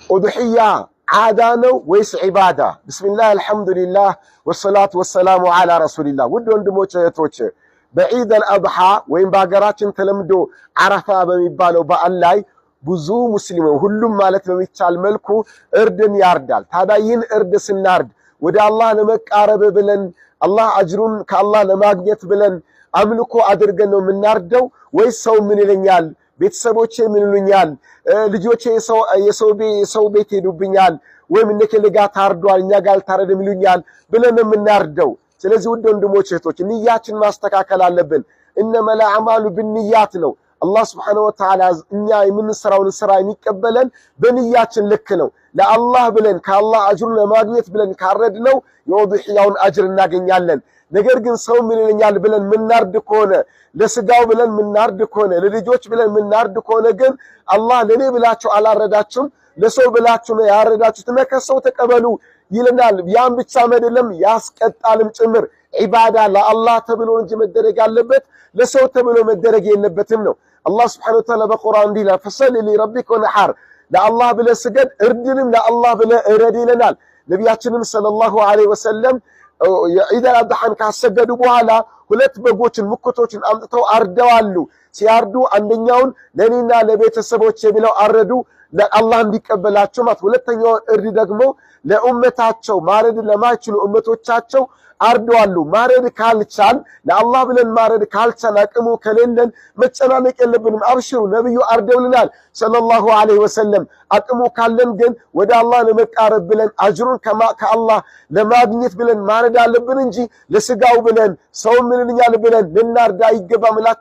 ኡድሕያ ዓዳ ነው ወይስ ዒባዳ? بسم الله الحمد لله والصلاة والسلام على رسول الله። ውድ ወንድሞች እህቶች፣ በዒድ አልአድሓ ወይም በሀገራችን ተለምዶ ዓረፋ በሚባለው በዓል ላይ ብዙ ሙስሊም፣ ሁሉም ማለት በሚቻል መልኩ እርድን ያርዳል። ታዲያ ይህን እርድ ስናርድ ወደ አላህ ለመቃረብ ብለን፣ አላህ አጅሩን ከአላህ ለማግኘት ብለን አምልኮ አድርገን ነው የምናርደው ወይስ ሰው ምን ይለኛል፣ ቤተሰቦቼ ምን ይሉኛል፣ ልጆቼ የሰው ቤት ሄዱብኛል ወይም እነከሌ ጋር ታርዷል፣ እኛ ጋር አልታረደም ይሉኛል ብለን ነው የምናርደው? ስለዚህ ውድ ወንድሞች እህቶች፣ ንያችን ማስተካከል አለብን። إنما الأعمال بالنيات ነው። አላህ سبحانه وتعالى እኛ የምንሰራውን ስራ የሚቀበለን በንያችን ልክ ነው። ለአላህ ብለን፣ ከአላህ አጅሩን ለማግኘት ብለን ካረድነው የኡድሕያውን አጅር እናገኛለን። ነገር ግን ሰው ምን ይለኛል ብለን ምናርድ ከሆነ፣ ለስጋው ብለን ምናርድ ከሆነ፣ ለልጆች ብለን ምናርድ ከሆነ ግን አላህ ለኔ ብላችሁ አላረዳችሁም፣ ለሰው ብላችሁ ነው ያረዳችሁትና ከሰው ተቀበሉ ይለናል። ያን ብቻ አይደለም፣ ያስቀጣልም ጭምር። ዒባዳ ለአላህ ተብሎ እንጂ መደረግ ያለበት ለሰው ተብሎ መደረግ የለበትም ነው። አላህ سبحانه وتعالى በቁርአን እንዲህ ይላል፣ فصل لربك وانحر፣ ለአላህ ብለህ ስገድ፣ እርድንም ለአላህ ብለህ እረድ ይለናል። ነቢያችንም صلى الله عليه وسلم የዒድ አል አድሓን ካሰገዱ በኋላ ሁለት በጎችን፣ ሙክቶችን አምጥተው አርደዋሉ። ሲያርዱ አንደኛውን ለእኔና ለቤተሰቦቼ ብለው አረዱ፣ ለአላህ እንዲቀበላቸው ማለት። ሁለተኛውን እርድ ደግሞ ለኡመታቸው፣ ማረድ ለማይችሉ ኡመቶቻቸው አርደዋሉ። ማረድ ካልቻል፣ ለአላህ ብለን ማረድ ካልቻል፣ አቅሙ ከሌለን መጨናነቅ የለብንም። አብሽሩ፣ ነብዩ አርደውልናል صلى الله عليه وسلم። አቅሙ ካለን ግን ወደ አላህ ለመቃረብ ብለን፣ አጅሩን ከአላህ ለማግኘት ብለን ማረድ አለብን እንጂ ለስጋው ብለን፣ ሰው ምን ይለኛል ብለን ልናርድ አይገባም እላቸዋለሁ።